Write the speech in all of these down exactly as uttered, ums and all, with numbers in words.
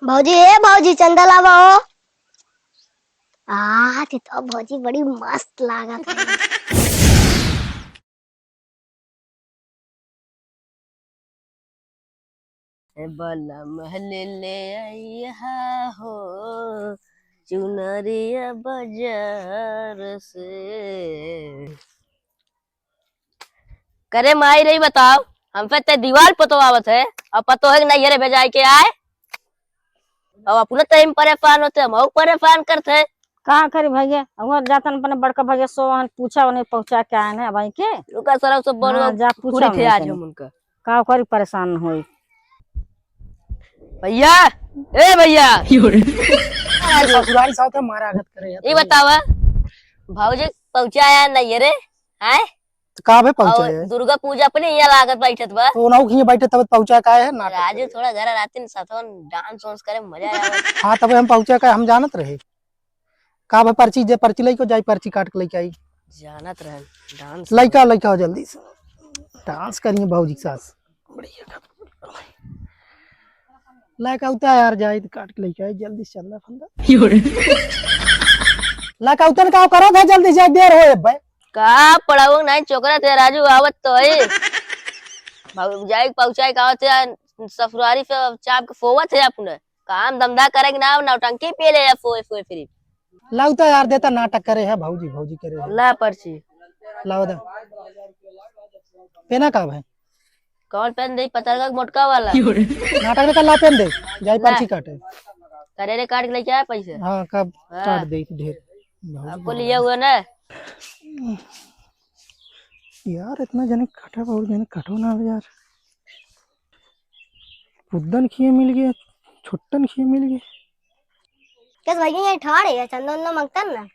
भौजी, ए भौजी, चंदा लावा हो। आ, ते तो भौजी बड़ी मस्त लागत है। ए बलम ले ले अइहा हो, चुनरिया बाजार से। करे माई रही बताओ, हम पे ते दीवाल पतवावत है और पतोहे के नैहरे भेजाए के आए। अब अपने time परेशान होते, हम और परेशान करते। का करी भैया, और जातन अपने बड़का भैया सोहन पूछा, उन्हें पहुँचा के आए हैं भाई के। रुका सर, सब बोलो, हाँ, जा पूछा पूरी थे उन्हें आज से। हम उनका। का करी, परेशान होई। भैया, ए भैया। अरे ससुराल साथ है, मारा आगत करे यार। ये बतावा, भौजी पहुँचा आया नहीं है रे, हैं? तो का बे पहुँचा और है? दुर्गा पूजा अपने यहाँ लागत बैठत बा। तो उनहु के यहाँ बैठे तब पहुँचा का है, नाटक राजू करे। थोड़ा जरा रातिन साथवन dance वांस करे, मजा आया। हाँ, तब हम पहुँचा का, हम जानत रहे। का बे पर्ची, जे पर्ची लइके जाई, पर्ची काट के लइके आई। जानत रहे, dance लइका, लइका हो जल्दी से। Dance करिए भौजी के साथ। बढ़िया। लइका उता यार जाई तो काट के लइके आई, जल्दी से चल रहा फंदा। लइका उतन का करत है, जल्दी से जाई, देर होए बे। का पढ़ाऊ नहीं चोकरा थे राजू, आवत तो है। भाऊ जाए पहुँचाए का आवत है, ससुरारी पे चाप के फोवत है अपने। काम धंधा करे के नाम, नौटंकी पे ले या फोए फोए फिरी। लाओ तो यार, देता नाटक करे है, भौजी, भौजी करे है। ला पर्ची। लाओ दा। पेना का भाई? कौन पेन दे? पतरका के मोटका वाला। नाटक में का ला पेन दे, जाई ला। पर्ची काटे। करे रे, काट के लेके आया पैसे। हाँ, कब हाँ। काट दे ढेर। भौजी आपको भौजी। लिया हुआ ना? यार, इतना जने काटा, बहुत जने काटो ना यार। फुद्दन खिए मिल गए, छुट्टन खिए मिल गए। कैसे भैया, यहीं ठाड़ है, चंदा उंदा मांगता ना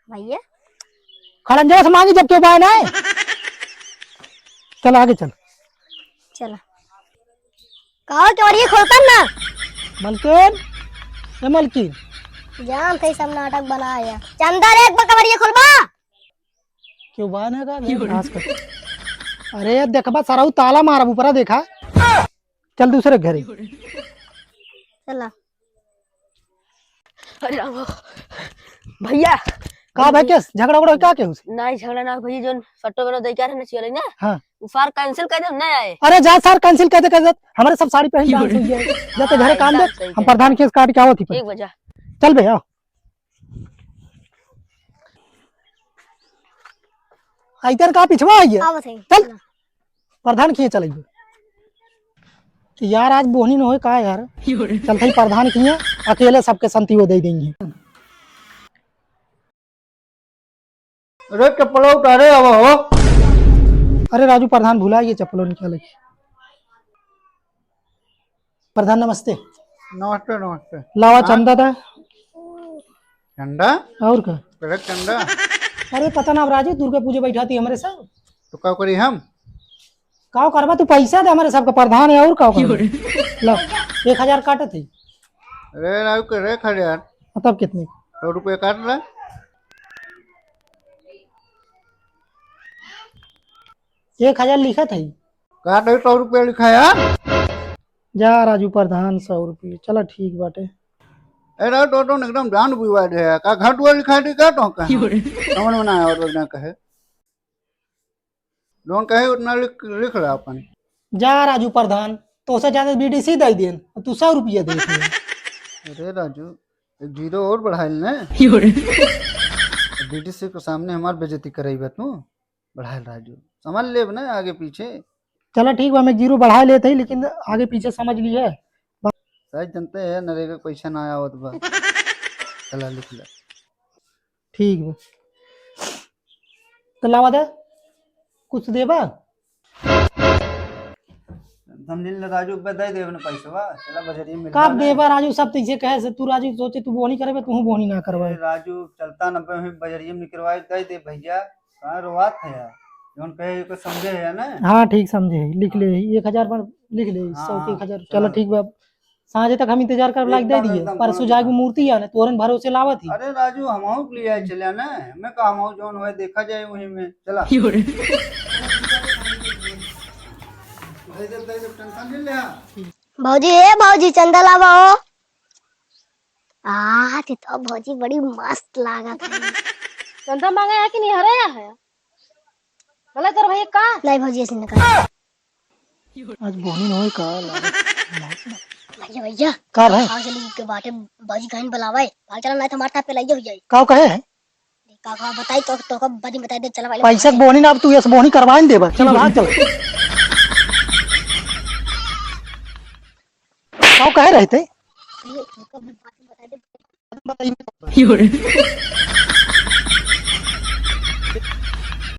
भैया। खड़ंजा से मांगी जब क्यों बाय ना है? चल आगे चल। चला। कहो केवड़िया खोलता ना। मलकिन, ए मलकिन। जान थे सब नाटक बनाया। चंदा रे, एक बार केवड़िया खोलबा। क्यों बाय ना का? क्यों रे? आज कर। अरे देखबा सरऊ ताला मारब ऊपरा देखा। चल दूसरे घरे। चला। अरे राम हो। भैया। का भाई, केस झगड़ा उगड़ा का केहू से? नहीं, झगड़ा ना भैया, जोन सट्टो बनो दे क्या रहना चाहिए ना? हाँ। वो सार cancel कर दे, नहीं आए। अरे जा सार cancel कर दे, कर दे। हमारे सब साड़ी पहन dance हुई है। जा तो घरे काम दे, हम प्रधान केस काट के आवत ही पर। एक बजा। चल बे, आओ। आइतन का पिछवा आइए। आवत है। चल। प्रधान खिए चल अइबे। यार, आज बोहनी न होए का यार? चलते ही प्रधान खिए, अकेले सबके संती वो दे देंगे। अरे, चप्पल उतारे आवा हो। अरे राजू, प्रधान भुला गए, चप्पलों निकाले। प्रधान नमस्ते। नमस्ते, नमस्ते। लावा हाँ? चंदा था। चंदा? और का? अरे चंदा। अरे पता ना राजू, दुर्गा पूजा बैठा थी हमरे सब। तो का करी हम? का करबा तू, पैसा दे हमरे सबका, प्रधान है और का करबा? लो, एक हजार काटत है। अरे राजू के रे खड़े यार। मतलब कितने? सौ रुपये काट रहा। एक हजार लिखत है। का दे सौ रुपया लिखा यार? जा राजू प्रधान, सौ रुपये। चला ठीक बाटे। ए रे, तो, तो एकदम जान बुझवा दे है। का घर दुआर लिखा दे का तो कहा? समझ में ना आवत ना कहे। जौन कहे उतना लिख, लिख रहा अपन। जा राजू प्रधान, तो से ज्यादा बीडीसी दे देन, तू सौ रुपया दे दिए। अरे राजू, एक जीरो और बढ़ाइल ने। बीडीसी के सामने हमार बेइज्जती करइबा तू। बढ़ाइल राजू, समझ लेब ना आगे पीछे। चला ठीक बा, हम एक जीरो बढ़ा लेत हई, लेकिन आगे पीछे समझ लिए। साहब जनते हैं नरेगा के पैसा ना आवत बा। चला लिख ले। ठीक बा। तो लावा दे, कुछ देबा? समझ ले राजू, बे दे देब ना पैसवा, चला बजरिया में का मिलवा ना। देबा राजू, सब तैसे कहे से तू राजू सोचे तू बोनी करबे, तू बोनी ना करबे। अरे राजू, चलता न बे, बजरिया में निकलवाए, दे दे भैया। कहाँ रोवात है यार? जौन कहे को समझे है ना? हाँ, ठीक समझे है, लिख ले, एक हजार पर लिख ले, हाँ, सौ के एक हजार। चलो चलो। ठीक बा, साँझे तक हम इंतजार कर लाग दे एकदम, दिए, एकदम, परसों एकदम। जाके मूर्ति आने, तोरन भरोसे लावत ही। अरे राजू, हमहू के लिए आए चले ना, मैं कहा हमहू जौन होए देखा जाए वही में, चला। भाई जब, भाई जब tension ले ले, हाँ। भौजी, ए भौजी, चंदा लावा हो। आ, ते तो भौजी बड़ी मस्त लागत है। चंदा मांगे है कि नहीं, हरे या है? बोला तोर भैया का? नहीं भौजी, ऐसे न कर। आज बोनी न होई का लागत। भैया, भैया। का भाई? आओ चली के बाटे, भौजी कहीं बुलावे। भाग चला, नहीं तो हमार थापे लइये हो जाई। का कहे है? का, का बताई तो, तो का बदी बताई दे, चला भाई। पैसा के बोनी ना, अब तू ऐसे बोनी करवाइन देबा। चला भाग चला। का कहे रहते? ये, तो का बदी बताई दे।